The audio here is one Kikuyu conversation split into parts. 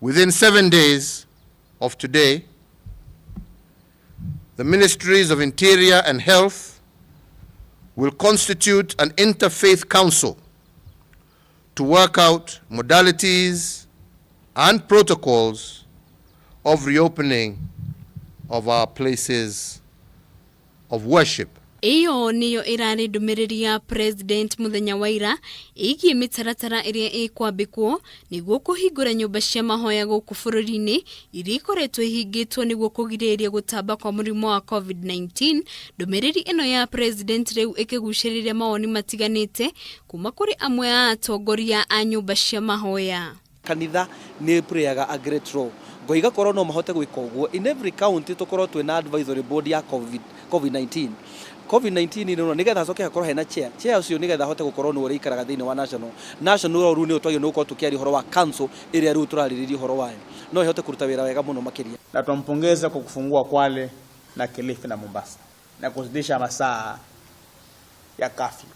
Within 7 days of today, the Ministries of Interior and Health will constitute an interfaith council to work out modalities and protocols of reopening of our places of worship. Ĩyo nĩyo ĩrarĩ ndũmĩrĩri ya President mũthenya wa ira ĩgiĩ mĩtaratara ĩrĩa ĩkwambĩkwo nĩguo kũhingũra nyũmba cia mahoya gũkũ bũrũri-inĩ iria ikoretwo ihingĩtwo nĩguo kũgirĩrĩria gũtamba kwa mũrimũ wa COVID-19. Ndũmĩrĩri ĩno ya President rĩu ĩkĩgucĩrĩria mawoni matiganĩte kuma kũrĩ amwe a atongoria a nyũmba cia mahoya. Kanitha nĩ playaga a great role. Ngoiga korwo no mahote gwĩka ũguo in every county, tũkorwo twĩna advisory board ya COVID-19 COVID-19 nĩ nĩgetha acoke hakorwo hena chair ũcio, nĩgetha ahote gũkorwo nĩ ũrĩa ikaraga thĩinĩ wa national role. Rĩu nĩ twagĩrĩirwo nĩ gũkorwo tũkĩaria ũhoro wa council ĩrĩa rĩu tũrarĩrĩria ũhoro wayo, no ĩhote kũruta wĩra wega mũno makĩria. Na tunampongeza kwa kufungua Kwale na Kilifi na Mombasa na kuzidisha masaa ya curfew.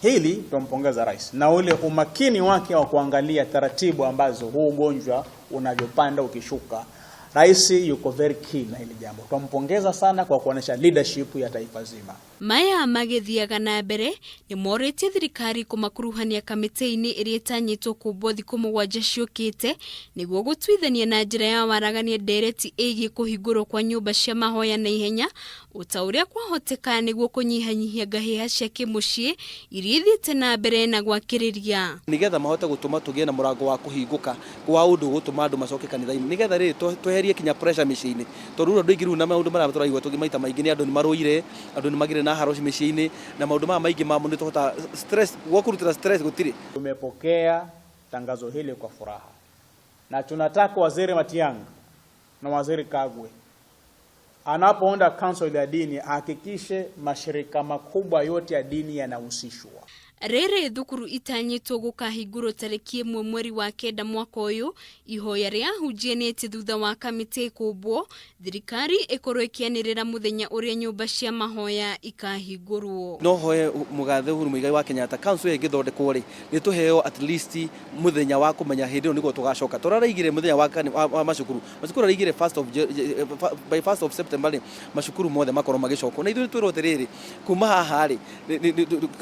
Hili tunampongeza rais na ule umakini wake wa kuangalia taratibu ambazo huu ugonjwa unavyopanda ukishuka. Rais yuko very keen na hili jambo. Tunampongeza sana kwa kuonesha leadership ya taifa zima. Maya magĩthiaga na mbere, nĩ morĩtie thirikari kũmakuruhania kamĩtĩ-inĩ ĩrĩa ĩtanyĩtwo kũmbwo thikũ 7 ciũkĩte nĩguo gũtuithania na njĩra ya waragania ndereti ĩgiĩ kũhingũrwo kwa nyũmba cia mahoya na ihenya o ta ũrĩa kwahoteka nĩguo kũnyihanyihia ngahĩha cia kĩmũciĩ iria ithiĩte na mbere na gwakĩrĩria. Nigetha mahote gũtũma tũgĩe na mũrango wa kũhingũka kwa ũndũ gũtũma andũ macoke kanitha-inĩ, nigetha rĩrĩ tweherie kinya pressure mĩciĩ-inĩ, tondũ rĩu andũ aingĩ rĩu na maũndũ marĩa tũraigua tũngĩ maita maingĩ nĩ andũ nĩ marũire, andũ nĩ magĩre na haro mĩciĩ-inĩ, na maũndũ maya maingĩ mamo nĩ tũhota stress gwa kũrutĩra stress gũtirĩ. Tumepokea tangazo hili kwa furaha na tunataka Waziri Matiang'i na Waziri Kagwe anapounda council ya dini ahakikishe mashirika makubwa yote ya dini yanahusishwa. Rĩrĩ thukuru itanyĩtwo gũkahingũrwo tarĩki 1 mweri wa 9 mwaka ũyũ. Ihoya rĩa ahunjia nĩ atĩ thutha wa kamĩtĩ kũmbwo, thirikari ĩkorwo ĩkĩanĩrĩra mũthenya ũrĩa nyũmba cia mahoya ikahingũrwo. No hoe mũgathe Uhuru Muigai wa Kenyatta, council ĩyo ĩngĩthondekwo rĩ, nĩ tũheo at least mũthenya wa kũmenya hĩndĩ ĩyo nĩguo tũgacoka. Tũraraigire mũthenya wa macukuru araigire first of by 1st of September rĩ, macukuru mothe makorwo magĩcokwo, na ithuĩ twĩrwo atĩrĩrĩ, kuma haha rĩ,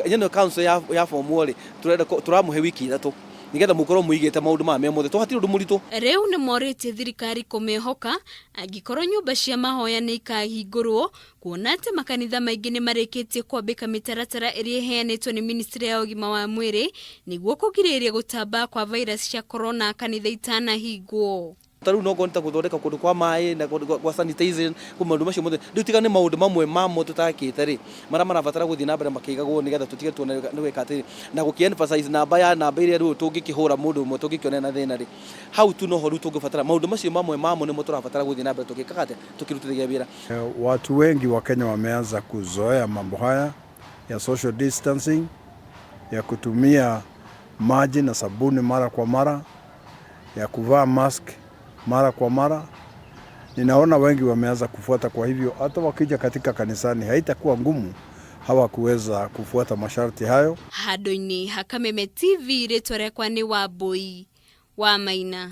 ĩno council ya formwo rĩ, tũrenda tũramũhe wiki 3 nigetha mũkorwo mũigĩte maũndũ maya me mothe, to hatirĩ ũndũ mũritũ. Rĩu nĩ morĩtie thirikari kũmĩhoka angĩkorwo nyũmba cia mahoya nĩ ikahingũrwo, kuona atĩ makanitha maingĩ nĩ marĩkĩtie kwambĩka mĩtaratara ĩrĩa ĩheanĩtwo nĩ ministry ya ũgima wa mwĩrĩ nĩguo kũgirĩrĩria gũtamba kwa virus cia corona kanitha itanahingwo. Ta rĩu no ngone ta gũthondeka kũndũ kwa maĩ na kũndũ kwa sanitizing, kwa maũndũ macio mothe rĩu, tiga nĩ maũndũ mamwe mamo tũtakĩte rĩ, marĩa marabatara gũthiĩ na mbere makĩigagwo, nĩgetha tũtige tuone nĩ gwĩka atĩrĩ na gũkĩ emphasize namba ya namba ĩrĩa rĩu tũngĩkĩhũra mũndũ ũmwe tũngĩkĩona na thĩna rĩ, hau tu noho rĩu tũngĩbatara maũndũ macio mamwe mamo nĩmo tũrabatara gũthiĩ na mbere tũgĩkaga atĩa, tũkĩrutithagia wĩra. Watu wengi wa Kenya wameanza kuzoea mambo haya ya social distancing, ya kutumia maji na sabuni mara kwa mara, ya kuvaa mask mara kwa mara. Ninaona wengi wameanza kufuata, kwa hivyo hata wakija katika kanisani haitakuwa ngumu hawakuweza kufuata masharti hayo. Handũ-inĩ ha Kameme TV, rĩtwa rĩakwa nĩ Wambui wa Maina.